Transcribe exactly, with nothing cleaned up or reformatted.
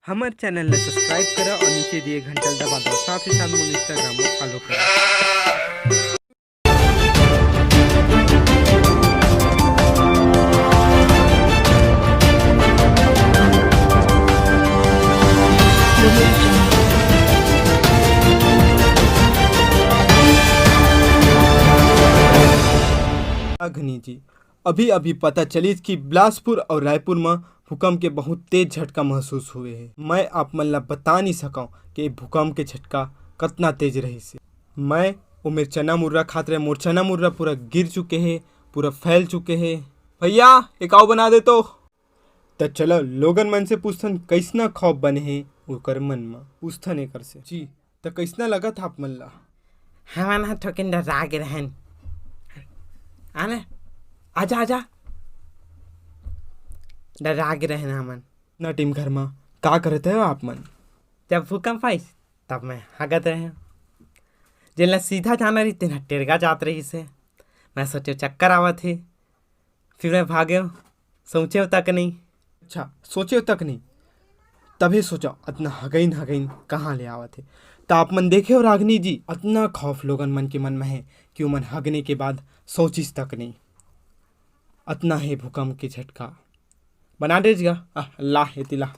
हमर चैनल ला सब्सक्राइब करा और नीचे दिए घंटा ला दबा दो, साथ ही साथ मोर Instagram ला फॉलो करा। रागनी जी, अभी-अभी पता चलिस कि बिलासपुर अउ रायपुर म भूकंप के बहुत तेज झटका महसूस होए हे। मैं आप मन ला बता नइ सकंव कि भूकंप के झटका कतना तेज रहिस हे। मैं ओमेर चना मुर्रा खात रहे, मोर चना मुर्रा पूरा गिर चुके हे, पूरा फैल चुके हे। भैया, एक आव बना दे तो। त चलो, लोगन मन से पूछथन, कइसना खौफ बने हे ओकर मन म। पूछथन एकर से। जी, त कइसना लगत हे आप मन ला? हमन ह थोकिन डर्रा गे रहन। आने, आजा, आजा। डर्रा गे रहन हमन। ना टीम घर म का करत हे आप मन? जब भूकंप आइस, तब मैं हगत रहें। जेन ला सीधा जाना रहिस, तेन ह टेड़गा जात रहिस हे। मैं सोचेंव चक्कर आवत हे, फिर मैं भागेंव, सोचेंव तक नहीं। अच्छा, सोचेंव तक नहीं, तभे सोचेंव, अतना हगइन हगइन कहाँ ले आवत हे। त आप मन देखेव रागनी जी, अतना खौफ लोगन मन के मन म हे कि ओमन हगने के बाद सोचिस तक नहीं। अतना हे भूकंप के झटका। बना दे गा। आह, ला, एती ला।